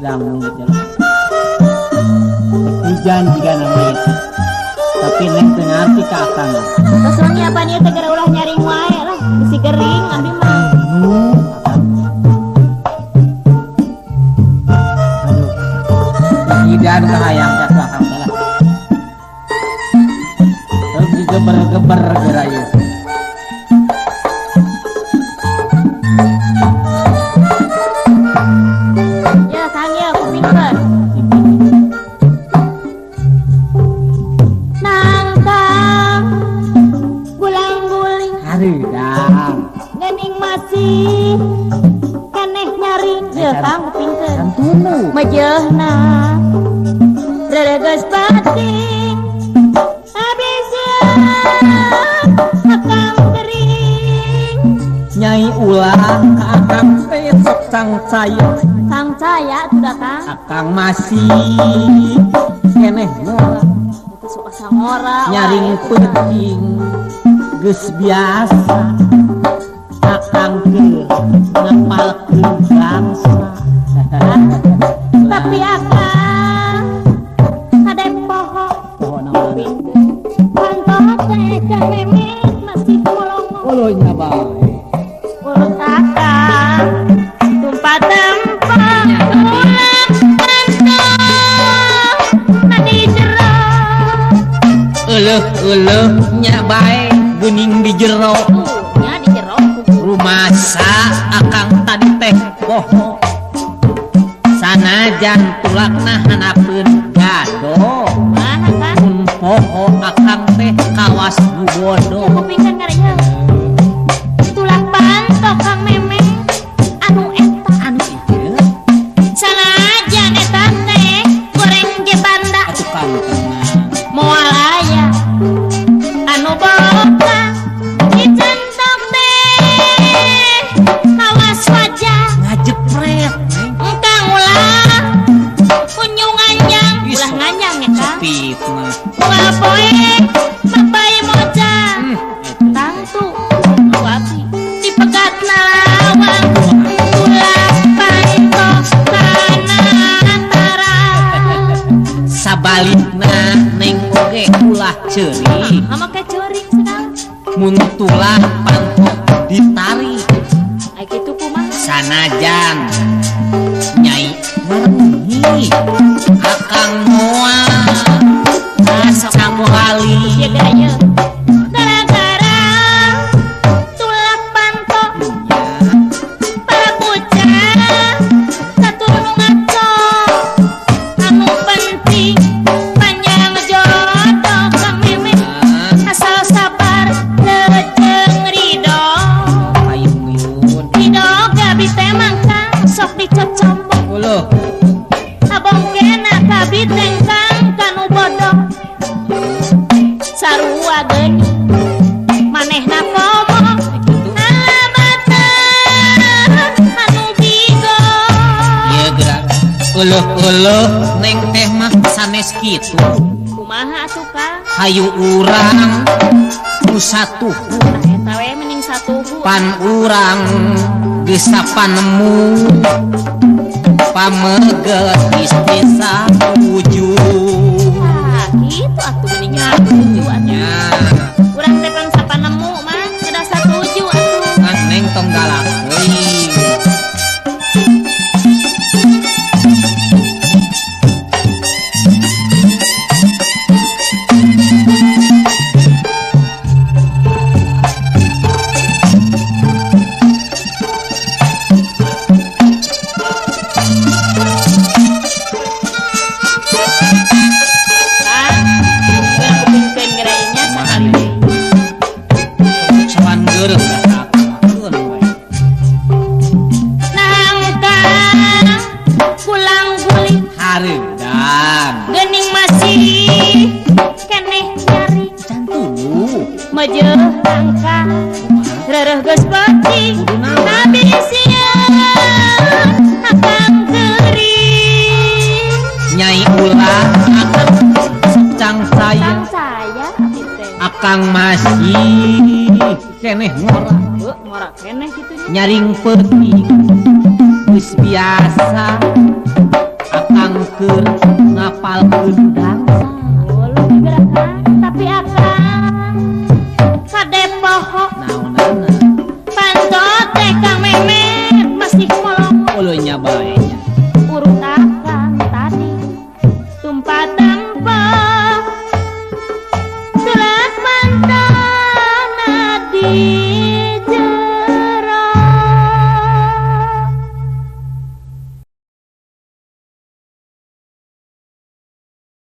Sedang jalan. Hujan juga namanya. Tapi neng teu ngarti ka akang. Tos wangi apaan ieu teh gara ulah nyaring wae lah. Bisi gering abdi mah. Aduh. Hidan kahayang ka akang teh lah. Terus digeber-geber geura ieu. Ya Kang ya kupingkeun. Nangkang gulang-guling hareudang gening masih keneh nyaring ya Kang kupingkeun. Mejeuhna reregeus pating abisieun akang gering. Nyai ulah ka akang teh sok cangcaya. Cangcaya tuh Kang. Akang masih keneh ngora. Suka sangora nyaring peuting geus biasa. Akang keur ngapalkeun bangsa. Tapi akang kade poho. Poho naon? Panto teh Kang Memet masih molongo. Uluh nya bae. Urut akang tumpah tempat ulang panto na di jero. Euleuh-euleuh nya bae geuning di jero. Nya di jero. Rumasa akang tadi teh poho. Sanajan tulakna hanapeun gado. Mun poho akang teh kawas nu bodoh. Kupingkeun gareuh. Tulak panto Kang Memet anu eta anu ieu. Sanajan eta teh goreng ge banda. Atuh Kang tenang. Moal aya anu boga dicentok teh kawas wajah ngajepret. Engkang ulah kunyung nganjang ulah nganjang ya Kang. Sepit mah. Ulah poe mapai moja. Tangtu ku abdi dipegat lawang ulah panto kana antara. Sabalikna neng oge ulah ceurik. Make ceurik sedang. Mun tulah panto ditarik. Ai kitu kumaha? Sanajan nyai merengi akang moal sakali. Ieu ge ieu. Gara-gara tulak panto para bocah satur nu ngaco. Anu penting panjang jodoh Kang Memet asal sabar leuceung ridho. Payung Ridho gabi teh mangkang sok dicocombok. Uluh sabongkena kabi tengkang kanu bodoh. Sarua geuning manehna komo alabatan anu bigo. Ieu geura euleuh-euleuh neng teh mah sanes kitu. Kumaha atuh Kang? Hayu urang ku satuhu. Tah eta we mending satuhu. Pan urang geus sapanemu pameget geus bisa wujud. Tah kitu atuh mending satuju atuh. Urang teh pan sapanemu mah kedah satuju atuh. Ngan neng tong galak teuing. Gening masih keneh nyari mejeuh nangka rereh geus peuting habisieun akang geuring. Nyai ulah akang cang saya akang masih keneh ngora. Ngora keneh kitu nya. Nyaring peuting geus biasa keur ngapalkeun gangsa. Uluh gerakan tapi akang kade poho naonana pantot teh Kang Memet masih molong. Uluh nya bae nya. Urut akang tadi tumpah tempo surat pantana di